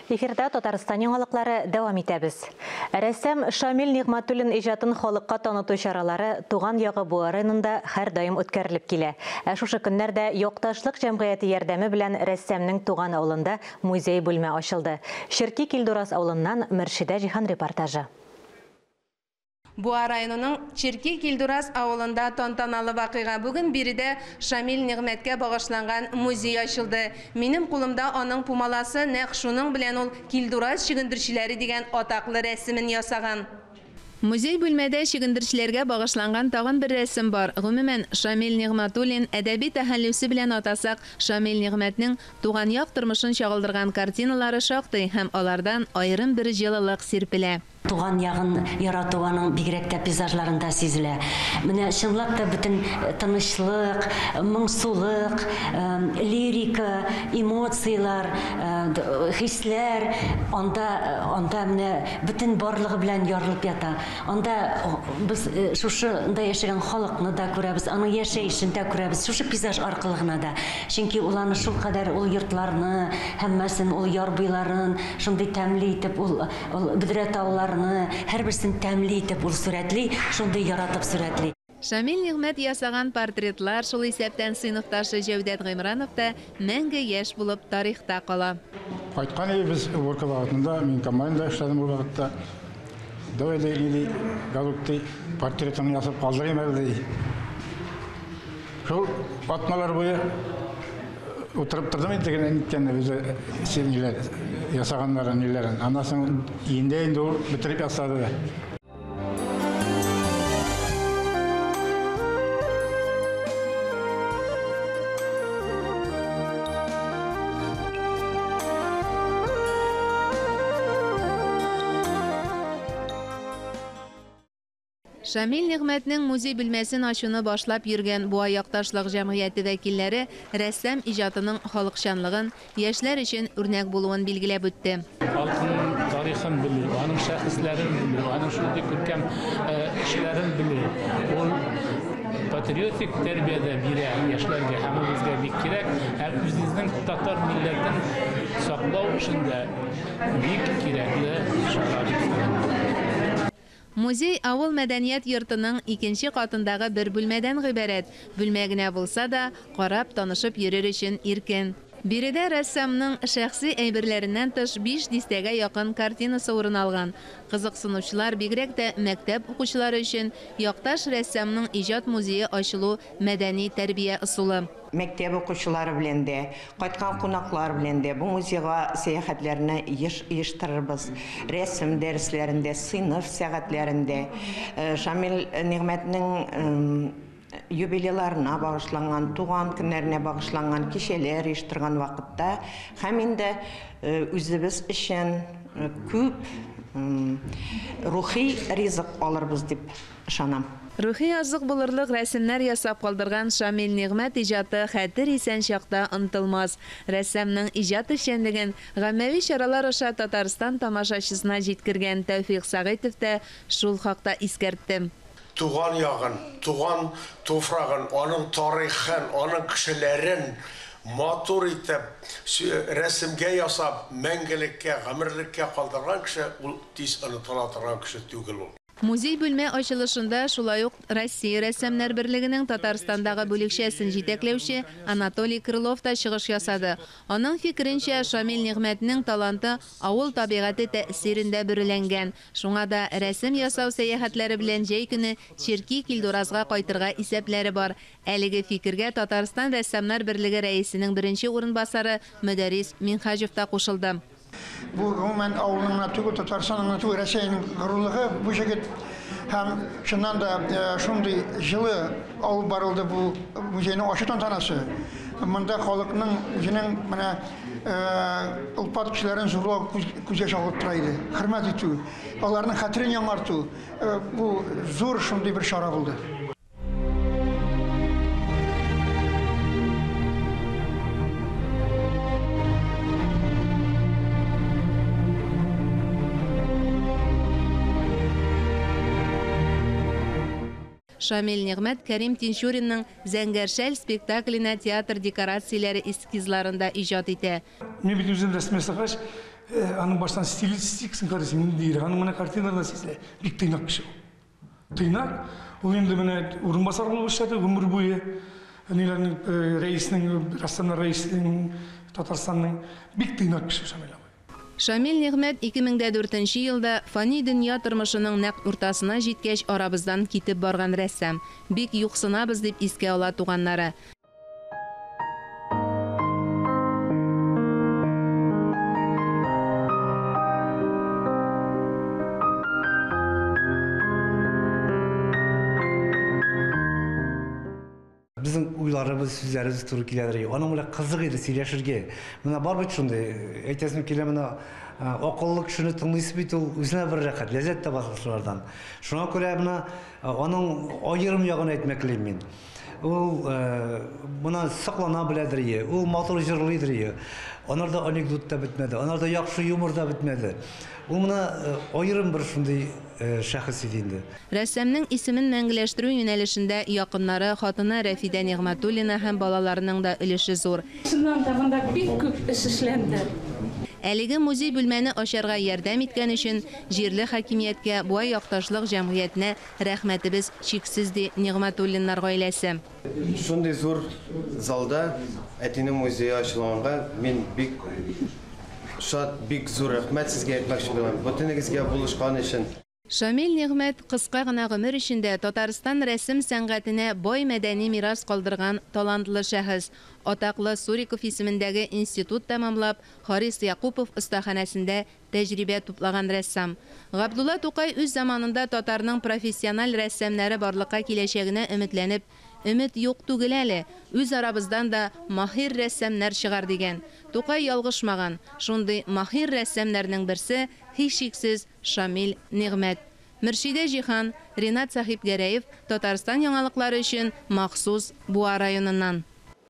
Эфирда Татарстан яңалыклары дәвам итәбез. Рәссам Шамил Нигъмәтуллин иҗатын халыкка таныту чаралары туган ягы Буа районында һәрдаим үткәрелеп килә. Ә шушы көннәрдә Якташлык җәмгыяте ярдәме белән рәссамның туган авылында музей бүлмә ачылды. Черки Килдураз авылыннан Мөршидә Җиһан репортажы. Буа районының Черки Килдураз авылында тантаналы вакыйга. Бүген биредә Шамил Нигъмәткә багышланган музей ачылды. Минем кулымда аның пумаласы, нәкъ шуның белән ул Килдураз чөгендерчеләре дигән атаклы рәсемен ясаган. Музей бүлмәдә чөгендерчеләргә багышланган тагын бер рәсем бар. Гомумән, Шамил Нигъмәтуллин әдәби тәхәллүсе белән атасак, Шамил Нигъмәтнең туган як тормышын чагылдырган картиналары шактый һәм алардан аерым бер җылылык сирпелә. Туган ягын ярату аның бигрәк тә пейзажларында сизелә. Менә чынлап та бөтен тынычлык, моңсулык, лирика, эмоцияләр, хисләр анда менә бөтен барлыгы белән ярылып ята. Анда без шушында яшәгән халыкны да күрәбез, аның яшәешен дә күрәбез, шушы пейзаж аркылы гына да. Чөнки ул аны шулкадәр ул йортларны, һәммәсен, ул яр буйларын шундый тәмле итеп ул бөдрә тауларны, һәрберсен тәмле итеп ул сурәтли, шундый яратып сурәтли. Шамил Нигъмәт ясаган портретлар, шул исәптән сыйныфташы Җәүдәт Гыймранов та мәңге яшь булып тарихта кала. Кайткан без уборка вакытында, мин комбайнда эшләдем ул вакытта. Давай или галукты портретын ясап калдырыйм әле ди. Шул атналар буе утырып тордым инде генә ниткәнне үзе ниләр ясаганнарын ниләрен. Аннан соң инде ул бетереп ясады. Шамил Нигъмәтнең музей бүлмәсен ачуны башлап йөргән Буа якташлык җәмгыяте вәкилләре рәссам иҗатының халыкчанлыгын, яшьләр өчен үрнәк булуын билгеләп үтте. Халкының тарихын белү, аның шәхесләрен белү, аның шундый күркәм эшләрен белү. Ул патриотик тәрбия дә бирә яшьләргә, һәм ул безгә бик кирәк, һәм үзебезнең татар милләтен саклау өчен дә бик кирәкле чара. Музей авыл мәдәният йортының икенче катындагы бер бүлмәдән гыйбарәт. Бүлмә генә булса да, карап, танышып йөрер өчен иркен. Биредә рәссамның шәхси әйберләреннән тыш 5 дистәгә якын картинасы урын алган. Кызыксынучылар, бигрәк тә мәктәп укучылары өчен якташ рәссамның иҗат музее ачылу мәдәни тәрбия ысулы. Мәктәп укучылары белән дә, кайткан кунаклар белән дә бу музейга сәяхәтләрне еш оештырырбыз. Рәсем дәресләрендә, сыйныф сәгатьләрендә Шамил Нигъмәтнең юбилейларына багышланган, туган көннәренә багышланган кичәләр оештырган вакытта һәм инде үзебез өчен күп рухи ризык алырбыз дип ышанам. Рухи азык булырлык рәсемнәр ясап калдырган Шамил Нигъмәт иҗаты хәтер исән чакта онытылмас. Рәссамның иҗат эшчәнлеген гаммәви чаралар аша Татарстан тамашачысына җиткергән Тәүфик Сәгыйтов та шул хакта искәртте. Туган ягын, туган туфрагын, аның тарихын, аның кешеләрен матур итеп рәсемгә ясап, мәңгелеккә, гомерлеккә калдырган кеше ул тиз онытыла торган кеше түгел ул. Музей бүлмә ачылышында шулай ук Россия рәссамнар берлегенең Татарстандагы бүлекчәсен җитәкләүче Анатолий Крылов та чыгыш ясады. Аның фикеренчә, Шамил Нигъмәтнең таланты авыл табигате тәэсирендә бөреләнгән. Шуңа да рәсем ясау сәяхәтләре белән җәй көне Черки Килдуразга кайтырга исәпләре бар. Әлеге фикергә Татарстан рәссамнар берлеге рәисенең беренче урынбасары Мөдәррис Минһаҗев та кушылды. Бу гомумән авылның гына түгел, Татарстанның гына түгел, Рәсәйнең горурлыгы бу җегет. Һәм чыннан да шундый җылы алып барылды бу музейның ачу тантанасы. Монда халыкның үзенең менә олпат кешеләрен зурлау күзгә чагылып тора иде. Хөрмәт итү, аларның хәтерен яңарту, бу зур шундый бер чара булды. Шамил Нигъмәт Кәрим Тинчуринның Зәңгәр шәл спектакленә театр декорацияләре эскизларында иҗат итә. Мин бит үзем рәсем ясагач, Аның баштан стилистикасын карыйсың, ниндидер. Аның менә картиналарда сизелә. Бик тыйнак кеше ул. Тыйнак. Ул инде менә урынбасар булып эшләде гомер буе. Ниләрнең рәиснең, рәссамнар рәисенең, Татарстанның бик тыйнак кеше Шамил абый. Шамил Нигъмәт 2004 елда фани дөнья тормышының нәкъ уртасына җиткәч арабыздан китеп барган рәссам. Бик юксынабыз, дип искә ала туганнары. Безнең уйларыбыз, сүзләребез туры киләдер. Аның белән кызык иде сөйләшергә. Менә бар бит шундый, әйтәсем килә, менә акыллы кешене тыңлыйсы бит ул, үзенә бер рәхәт, ләззәт табасың шулардан. Шуңа күрә менә аның аерым ягын әйтмәк телим мин. Ул менә саклана беләдер, ул матур җырлыйдыр. Анарда анекдот та бетмәде, анарда яхшы юмор да бетмәде. Ул менә аерым бер шундый шәхес иде инде. Рәссамның исемен мәңгеләштерү юнәлешендә якыннары, хатыны Рәфидә Нигъмәтуллина һәм балаларының да өлеше зур. Чыннан да монда бик күп эш эшләнде. Әлеге музей бүлмәне ачарга ярдәм иткән өчен җирле хакимияткә, Буа якташлык җәмгыятенә рәхмәтебез чиксез, ди Нигъмәтуллиннар гаиләсе. Шундый зур залда әтинең музее ачылганга мин бик шат, бик зур рәхмәт сезгә әйтмәкче булам. Бөтенегезгә булышкан өчен. Шамил Нигъмәт кыска гына гомер эчендә Татарстан рәсем сәнгатенә бай мәдәни мирас калдырган талантлы шәхес. Атаклы Суриков исемендәге институт тәмамлап, Харис Якупов остаханәсендә тәҗрибә туплаган рәссам. Габдулла Тукай үз заманында татарның профессиональ рәссамнары барлыкка киләчәгенә өметләнеп, өмет юк түгел әле, үз арабыздан да маһир рәссамнар чыгар дигән. Тукай ялгышмаган. Шундый маһир рәссамнарның берсе һичшиксез Шамил Нигъмәт. Мөршидә Җиһан, Ринат Сәхибгәрәев, Татарстан яңалыклары өчен махсус Буа районыннан.